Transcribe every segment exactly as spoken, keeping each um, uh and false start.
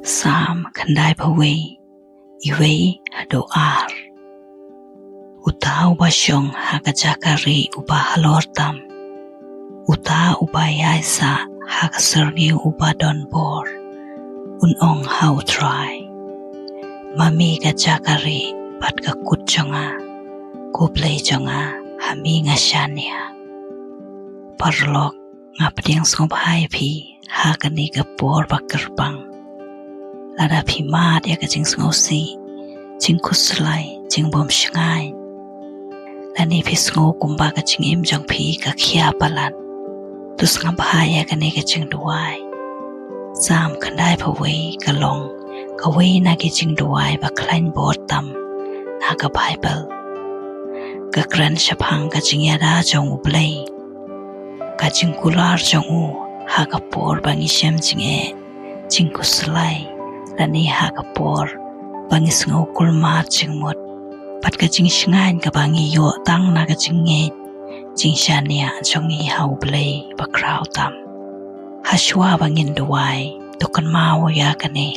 Salm khyndai phew wei, wei haduh ar. Uta uba shong ha ka jaka rieh uba halor tam, uta uba ïaisah ha ka syrngiew uba don bor, un ong ha U Trai: Ma me ka jaka rieh bad ka kut jong nga, ko Blei jong nga, ha me nga shaniah. Paralok, nga pdiang sngewbha ïa phi ha kane ka por ba kyrpang. Lada phi mad ïa ka jingsngewsih, jingkhuslai, jingbymshngaiñ, lane phi sngew kumba ka jingim jong phi ka khia palat, to sngap bha ïa kane ka jingduwai. Salm khyndai phew wei ka long kawei na ki jingduwai ba khlaiñ bor tam na ka Baibl. Ka kren shaphang ka jingïada jong U Blei, ka jingkular jong u ha ka por ba ngi shem jingeh, jingkhuslai, lane ha ka por ba ngi sngew kulmar jingmut, bad ka jingshngaiñ kaba ngi ïoh tang na ka jingngeit, jingshaniah jong ngi ha U Blei Bakhraw tam. Hashwa ba ngin duwai, to kynmaw ïa kane: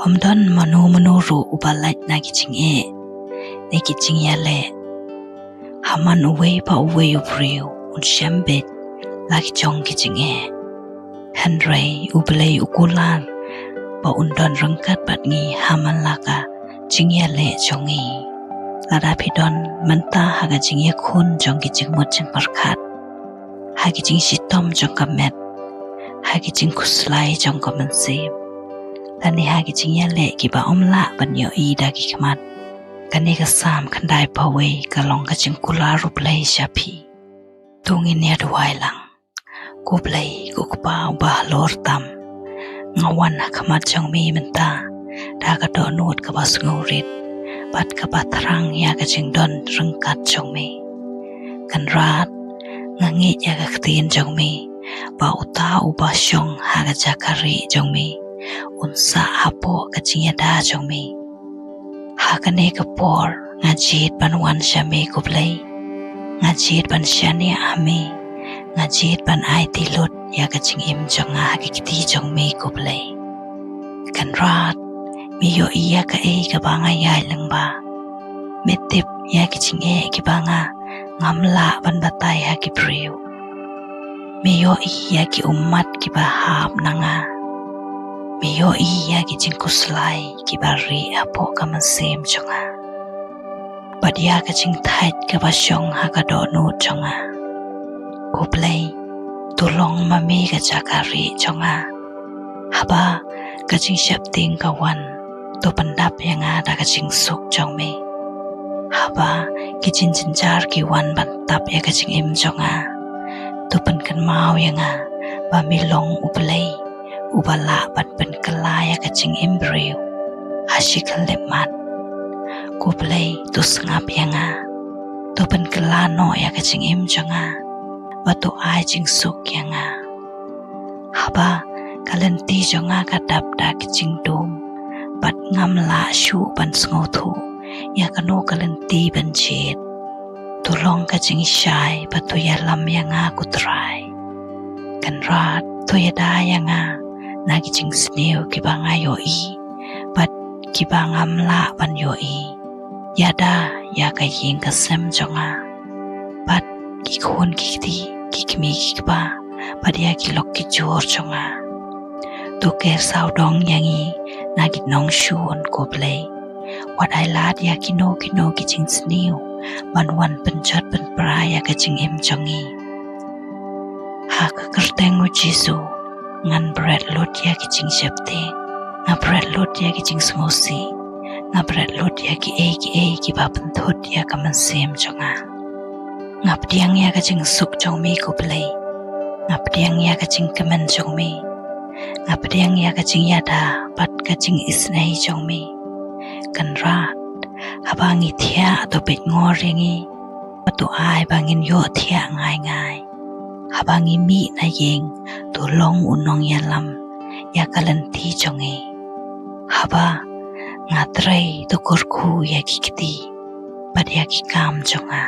Ym don mano mano ruh uba lait na ki jingeh ne ki jingïaleh. Ha man uwei pa uwei u briew un shem beit la ki jong ki jingeh. Hynrei U Blei u kular ba un don ryngkat bad ngi ha man la ka jingïaleh jong ngi. Lada phi don mynta ha ka jingïakhun jong ki jingmut jingpyrkhat, ha ki jingshitom jong ka met, ha ki jingkhuslai jong ka mynsiem, lane ha ki jingïaleh kiba ym lah ban ïohi da ki khmat, kane ka Salm khyndai phew wei ka long ka jingkular U Blei sha phi. To ngin ïa duwai lang. Ko Blei, ko Kpa uba halor tam, nga wan ha khmat jong me mynta da ka dohnud kaba sngewrit bad kaba thrang ïa ka jingdon ryngkat jong me. Kynrad, nga ngeit ïa ka ktien jong me ba uta uba shong ha ka jaka rieh jong me un sah hapoh ka jingïada jong me. Ha kane ka por nga jied ban wan sha me, ko Blei. Nga jied ban shaniah ha me. Nga jied ban aiti lut ïa ka jingim jong nga ha ki kti jong me, ko Blei. Kynrad, me ïohi ïa kaei kaba nga ïaid lyngba. Me tip ïa ki jingeh kiba nga ngam lah ban batai ha ki briew. Me ïohi ïa ki ummat kiba hap na nga. Me ïohi ïa ki jingkhuslai kiba rieh hapoh ka mynsiem jong nga. Bad ïa ka jingthait kaba shong ha ka dohnud jong nga. Ko Blei, to long ma me ka jaka rieh jong nga. Haba ka jingsheptieng ka wan, to pyndap ïa nga da ka jingsuk jong me. Haba ki jingjynjar ki wan ban tap ïa ka jingim jong nga, to pynkynmaw ïa nga ba me long U Blei uba lah ban pynkylla ïa ka jingim briew ha shi khyllipmat. Ko Blei, to sngap ïa nga. To pynkylla noh ïa ka jingim jong nga. Bad to ai jingsuk ïa nga. Haba ka lynti jong nga ka dap da ki jingdum bad ngam lah shuh ban sngewthuh ïa kano ka lynti ban jied, to long ka jingshai bad to ïalam ïa nga, ko Trai. Kynrad, to ïada ïa nga na ki jingsniew kiba nga ïohi bad kiba ngam lah ban ïohi. Ïada ïa ka ïing ka sem jong nga bad ki khun ki kti, ki kmie ki kpa, bad ïa ki lok ki jor jong nga. To ker sawdong ïa ngi na ki nongshun, ko Blei. Wat ai lad ïa kino kino ki jingsniew ban wan pynjot pynpra ïa ka jingim jong ngi. Ha ka kyrteng U Jisu, ngan bret lut ïa ki jingsheptieng, nga bret lut ïa ki jingsngewsih, nga bret lut ïa kiei kiei kiba pynthut ïa ka mynsiem jong nga. Nga pdiang ïa ka jingsuk jong me, ko Blei. Nga pdiang ïa ka jingkmen jong me. Nga pdiang ïa ka jingïada bad ka jingisynei jong me. Kynrad, haba ngi thiah, to peit ngor ïa ngi. Bad to ai ba ngin ïoh thiah ngai ngai. Haba ngi mih na ïing, to long u nongïalam ïa ka lynti jong ngi. Haba nga trei, to kyrkhu ïa ki kti bad ïa ki kam jong nga.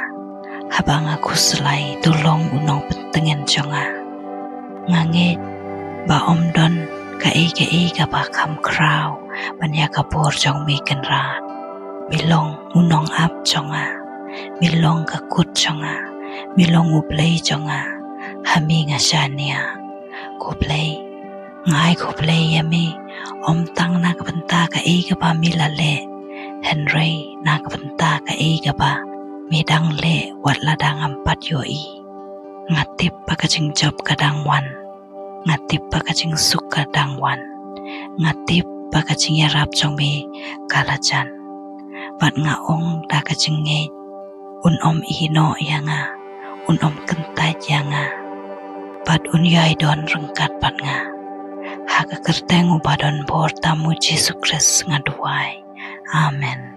Haba nga khuslai, to long u nongpyntngen jong nga. Nga ngeit ba ym don kaei kaei kaba kham khraw ban ïa ka bor jong me Kynrad. Me long u nongap jong nga, me long ka kut jong nga, me long u Blei jong nga, ha me nga shaniah. Ko Blei, nga ai khublei ïa me, ym tang na ka bynta kaei kaba me la leh, hynrei na ka bynta kaei kaba me dang leh wat la dang ngam pat ïohi. Nga tip ba ka jingjop ka dang wan, nga tip ba ka jingsuk ka dang wan, nga tip ba ka jingïarap jong me ka la jan. Bad nga ong da ka jingngeit, un ym ïehnoh ïa nga, un ym kyntait ïa nga, bad un ïai don ryngkat bad nga. Ha ka kyrteng uba don bor tam U Jisu Khrist nga duwai. Amen.